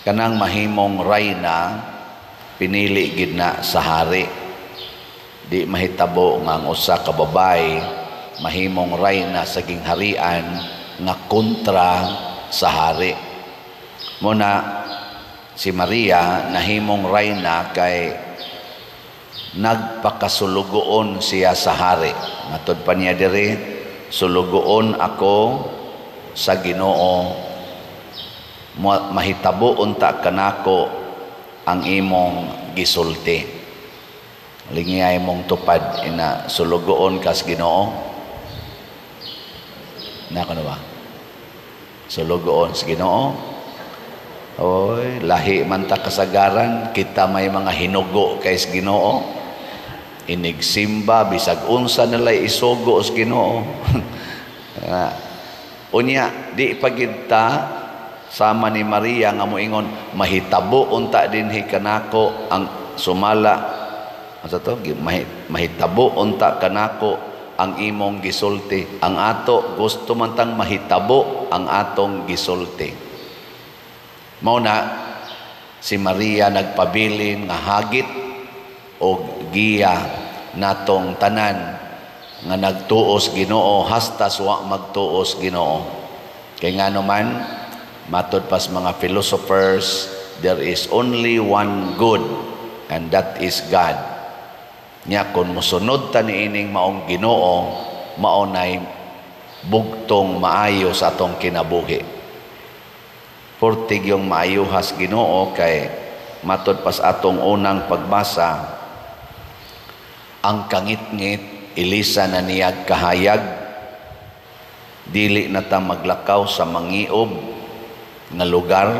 Kanang mahimong rayna, pinili gid na sa hari. Di mahitabo nga ang usa ka babae mahimong rayna sa gingharian nga kontra sa hari. Muna si Maria nahimong rayna kay nagpakasulugoon siya sa hari. Matod pa niya diri, "Sulugoon ako sa Ginoo, mahitabo unta kanako ang imong gisulti." Lingiyay mong tupad ina, "Sulugoon kas Ginoo." Na ba? Sulugoon sa Ginoo. Oy, lahi man ta kasagaran, kita may mga hinugo kay sa Ginoo. Inigsimba bisag unsa nalay isugo sa Ginoo. Unya, di pagid ta sama ni Maria nga moingon, "Mahitabo unta dinhi kanako ang sumala." Asa to? "Mahitabo unta kanako ang imong gisulti." Ang ato gusto man tang mahitabo ang atong gisulti. Mao na si Maria nagpabilin nga hagit og giya natong tanan nga nagtuos Ginoo hasta wa magtuos Ginoo. Kay ngano man, matod pas mga philosophers, there is only one good and that is God. Nya kung mosunod ta niining maong Ginoo, mao nay bugtong maayo sa atong kinabuhi. Purtig yung maayuhas Ginoo kay matod pas atong unang pagbasa, ang kangitngit ilisa na niyag kahayag, dili na ta maglakaw sa mangiob nga lugar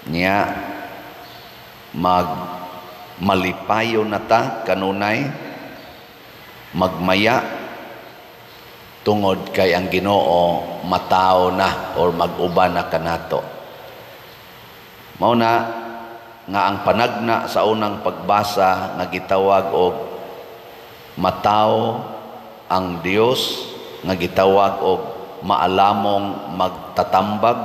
niya, mag malipayo na ta kanunay, magmaya tungod kay ang Ginoo matawo na or mag-uban na kanato. Mao na nga ang panagna sa unang pagbasa nga gitawag og matawo ang Dios, nga gitawag og maalamong magtatambag,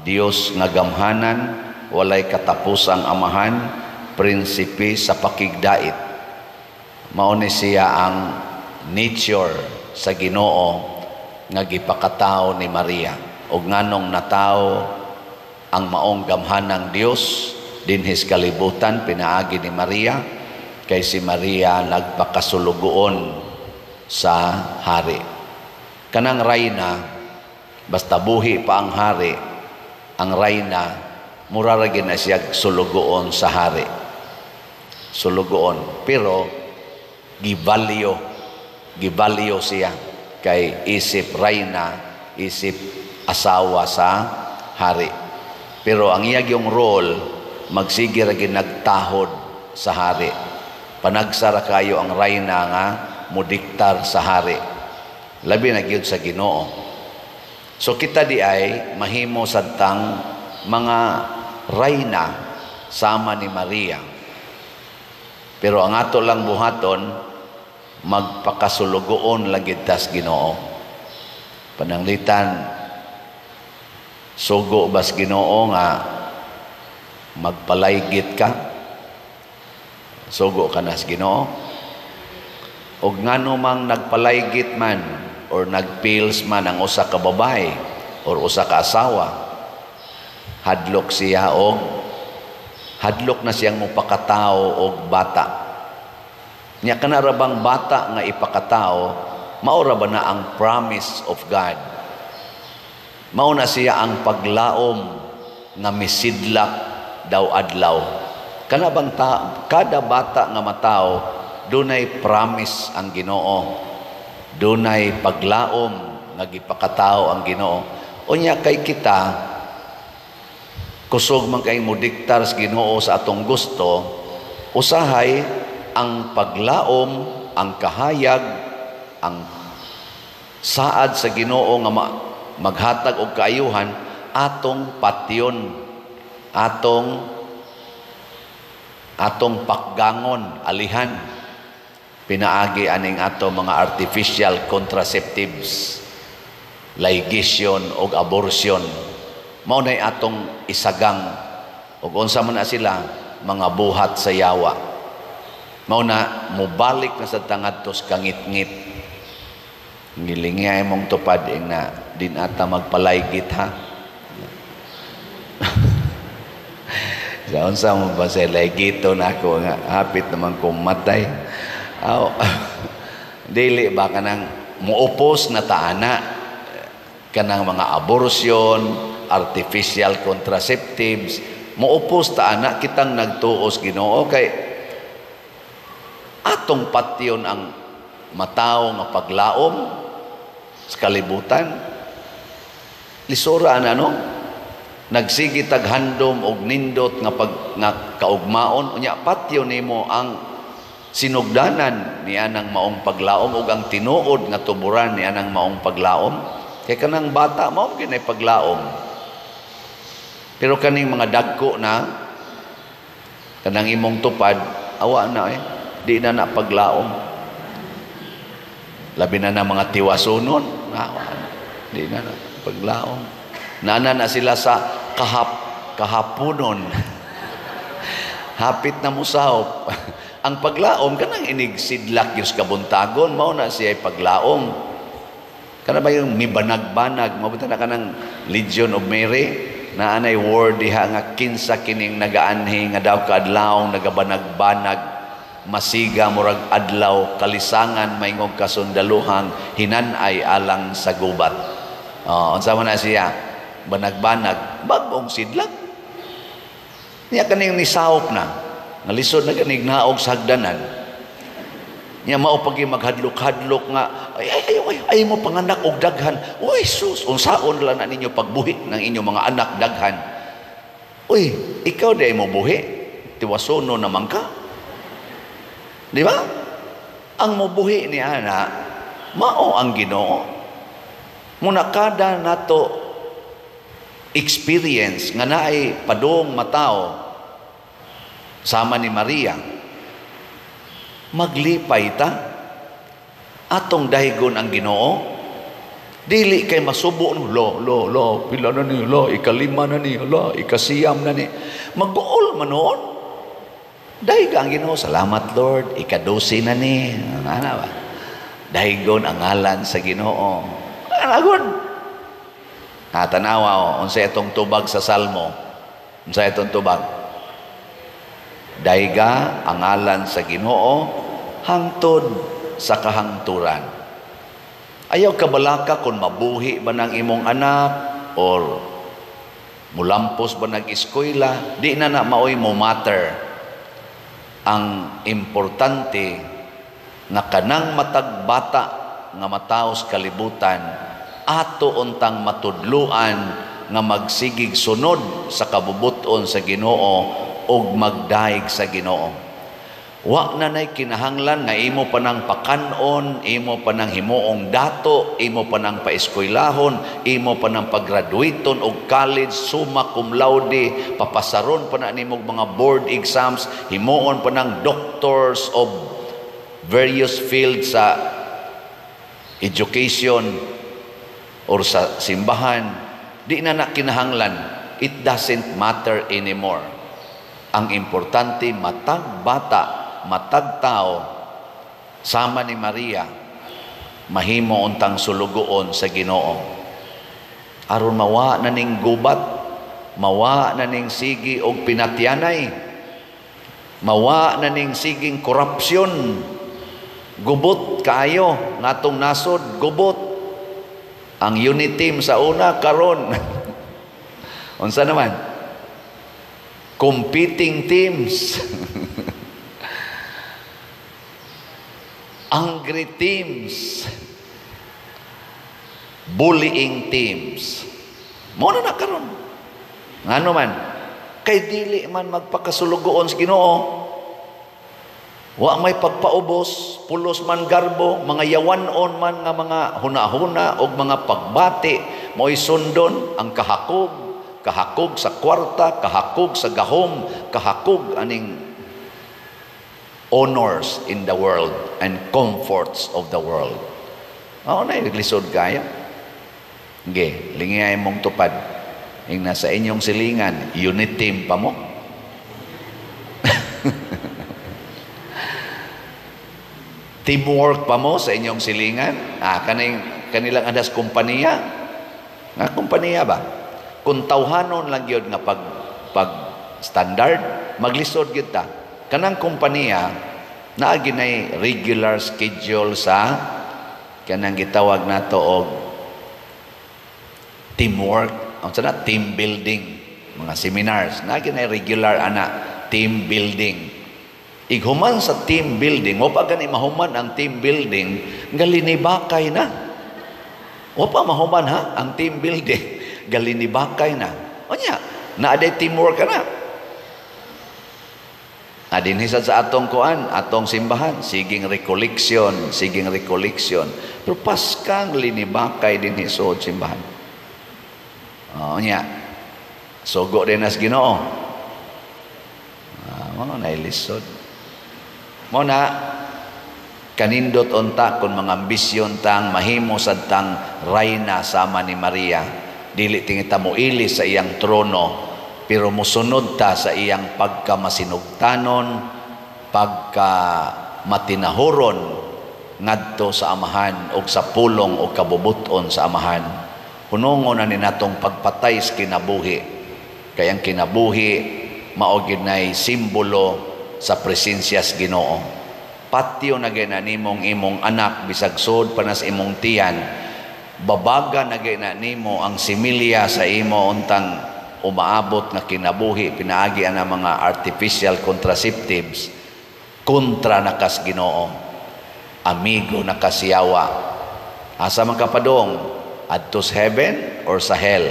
Dios nga gamhanan, walay katapusang Amahan, prinsipe sa pakigdait. Mao ni siya ang nature sa Ginoo nga gipakatao ni Maria. Og nganong natawo ang maong gamhanang Dios dinhis kalibutan pinaagi ni Maria? Kay si Maria nagpakasulugoon sa hari. Kanang rayna, basta buhi pa ang hari, ang rayna mura ra na siya sulugoon sa hari. Sulugoon, pero givalyo siya kay isip rayna, isip asawa sa hari. Pero ang iya yung role, magsige ra gyud nagtahod sa hari. Panagsara kayo ang rayna nga mudiktar sa hari. Labi na gyud sa Ginoo. So kita di ay mahimo sadtang mga rayna sama ni Maria. Pero ang ato lang buhaton, magpakasulugoon lang gid tas Ginoo. Pananglitan sugo bas Ginoo nga magpalaygit ka? Sugo ka nas Ginoo? Og ngano mang nagpalaygit man or nagpills man ang usa ka babae or usa ka asawa, hadlok siya og hadlok na siyang mopakatao og bata. Nya kana ra bang bata nga ipakatao, mao ra ba na ang promise of God? Mao na siya ang paglaom nga misidlak daw adlaw. Kana bang kada bata nga matawo, dunay promise ang Ginoo, dunay paglaom nga gipakatao ang Ginoo. Unya kay kita kusog man kay modiktar sa Ginoo sa atong gusto, usahay ang paglaom, ang kahayag, ang saad sa Ginoo nga maghatag og kaayuhan, atong patyon, atong pakgangon, alihan pinaagi aning ato mga artificial contraceptives, ligation og abortion. Mao nay atong isagang ug unsa man na sila, mga buhat sa yawa. Mao na mobalik na sa tangadto sa kangitngit. Gilingi mong tupad ing na din ata magpalaygit ha. Sa unsa mo ba sa laygito na ako nga hapit naman kong matay. Aw, dili ba kanang muupos na taana kanang mga abortion, artificial contraceptives, muupos taana kitang nagtuos Ginoo kay atong patyon ang matawo nga paglaom sa kalibutan. Lisura na, no? Nagsige tag handom og nindot nga pag nga kaugmaon, unya patyo nimo ang sinugdanan ni anang maong paglaom ug ang tinuod nga tuburan ni anang maong paglaom. Kay kanang bata mao gyud paglaom. Pero kaning mga dagko na kanang imong tupad, awa na eh, di na na paglaom. Labi na na mga tiwasunon, awa na, di na na paglaom. Nana na sila sa kahaponon. Hapit na musahop. Ang paglaom kanang inig sidlak yus kabuntagon, mao na siya paglaom. Kana ba yung mibanag-banag, mabuta na kanang Legion of Mary, na anay word diha nga kinsa kining nagaanhi nga daw kaadlawng nagabanag-banag, masiga murag adlaw, kalisangan maingog kasundaluhang hinanay alang sa gubat. Oh, unsa man na siya? Banag-banag, bagong sidlak. Niya kaning nisahop na, ngalisod na ganig naog sa hagdanan. Niya mao pagi maghadlok-hadlok nga, ay, ay, ay, ay, ay mo panganak og daghan. Uy, sus, unsaon lang na ninyo pagbuhi ng inyong mga anak daghan. Uy, ikaw di mo buhi, tiwasono naman ka. Di ba? Ang mobuhi ni ana, mao ang Ginoo. Muna kada nato experience nga naay padung matao sama ni Maria, maglipay ta, atong dahigon ang Ginoo. Dili kay masubo no, lo lo lo pila na ni, lo ikalima na ni, lo ikasiyam na ni, maguol man noon. Dahiga ang Ginoo, salamat Lord, ikadusi na ni, ana ba? Dahigon ang ngalan sa Ginoo. Ana gud. Ha, tanawa o, unsa itong tubag sa Salmo? Unsa itong tubag? Dayga ang ngalan sa Ginoo hangtod sa kahangturan. Ayaw kabalaka kung mabuhi ba ng imong anak or mulampos ba nag-eskwela, di na na maoy mo matter. Ang importante nga kanang matag bata nga mataos kalibutan, ato untang matudluan nga magsigig sunod sa kabubuton sa Ginoo ug magdaig sa Ginoo. Wa na nay kinahanglan nga imo pa nang pakanon, imo pa nang himuong dato, imo pa nang paeskwelahon, imo pa nang paggraduaton og college summa cum laude, papasaron pa na nimo mga board exams, himuon pa nang doctors of various fields sa education or sa simbahan. Di na na kinahanglan. It doesn't matter anymore. Ang importante, matag bata, matag tao, sama ni Maria, mahimo untang sulugoon sa Ginoo. Aron mawa na ning gubat, mawa na ning sigi og pinatyanay, mawa na ning siging korupsyon. Gubot kaayo ngatong nasod, gubot. Ang unit team sa una karon. Unsa naman? Competing teams. Angry teams. Bullying teams. Mo na na karon. Ngano man? Kay dili man magpakasulugoon sa Ginoo. Wa may pagpaubos, pulos man garbo, mga yawanon man nga mga hunahuna og mga pagbati, mo'y sundon ang kahakog, kahakog sa kwarta, kahakog sa gahom, kahakog aning honors in the world and comforts of the world. Mao na naglisod kaya. Ge, lingiyay mong tupad. Ing nasa inyong silingan, unit team pa mo? Teamwork pa mo sa inyong silingan? Ah, kaning kanilang adas kompanya? Nga kompanya ba? Kung tawhanon lang gyud nga pag standard, maglisod gyud ta. Kanang kompanya naa ginay regular schedule sa kanang gitawag nato og teamwork, unsa na, team building, mga seminars, naa ginay regular ana team building. Ighuman sa team building, wa pa gani mahuman ang team building, galinibakay na. Wa pa mahuman ha ang team building, galinibakay na. Unya, naa day teamwork ka na. Adinhisad sa atong kuan, atong simbahan, siging recollection, siging recollection. Pero paskang linibakay dinhi suod simbahan. Oh, nya. Sugo din as Ginoo. Ah, mao na ilisod. Mao na kanindot unta kung mga ambisyon tang mahimo sad tang rayna sama ni Maria. Dili tingita mo ili sa iyang trono, pero mosunod ta sa iyang pagkamasinugtanon, pagkamatinahuron ngadto sa Amahan og sa pulong o kabubuton sa Amahan. Hunongon na ni natong pagpatay sa kinabuhi. Kay ang kinabuhi mao gyud nay simbolo sa presensya sa Ginoo. Patyo na gyud na nimong imong anak bisag sud pa na sa imong tiyan, babaga na gyud na nimo ang similya sa imo untang umaabot nga kinabuhi pinaagi ang mga artificial contraceptives, kontra na kas Ginoo, amigo na kasiyawa. Asa man ka padong? Adto sa heaven or sa hell?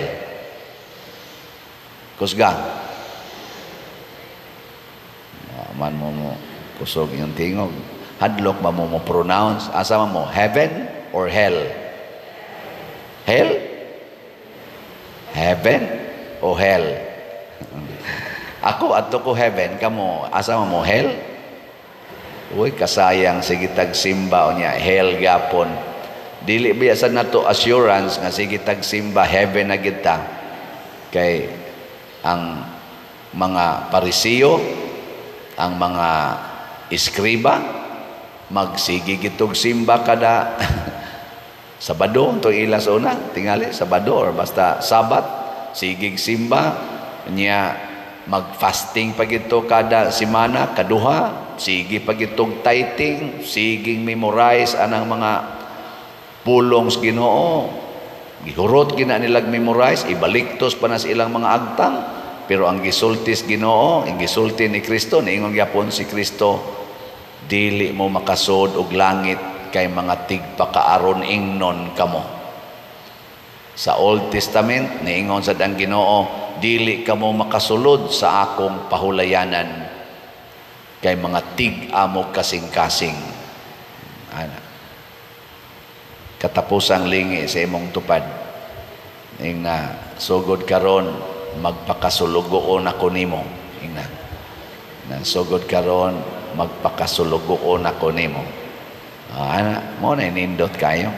Kusga. Man mo mo kusog yung tingog. Hadlok ba mo mo pronounce? Asa man mo? Heaven or hell? Hell? Heaven o hell? Ako adto ko heaven, kamo asa man mo, hell? Uy, kasayang sige tag simba unya hell gapon. Dili biya sa nato assurance nga sige tag simba heaven na gid ta. Kay ang mga Parisiyo, ang mga eskriba, magsige gitog simba kada Sabado, to ila sa una, tingali Sabado or basta Sabat, sigig simba niya, magfasting pa gito kada semana kaduha, sige pa gitog tithing, siging memorize anang mga pulong sa Ginoo. Gihurot gina nilag memorize, ibaliktos pa na sa ilang mga agtang. Pero ang gisulti sa Ginoo, ang gisulti ni Kristo, niingon gyapon si Kristo, dili mo makasud og langit kay mga tigpakaaron ingnon kamo. Sa Old Testament, niingon sad ang Ginoo, dili kamo makasulod sa akong pahulayanan kay mga tig-amog kasing-kasing. Ana. Katapusang lingi sa imong tupad. Ing na sugod karon magpakasulugoon ako nimo. Ing na. Na sugod karon magpakasulugoon ako nimo. Ana, mo na nindot kayo.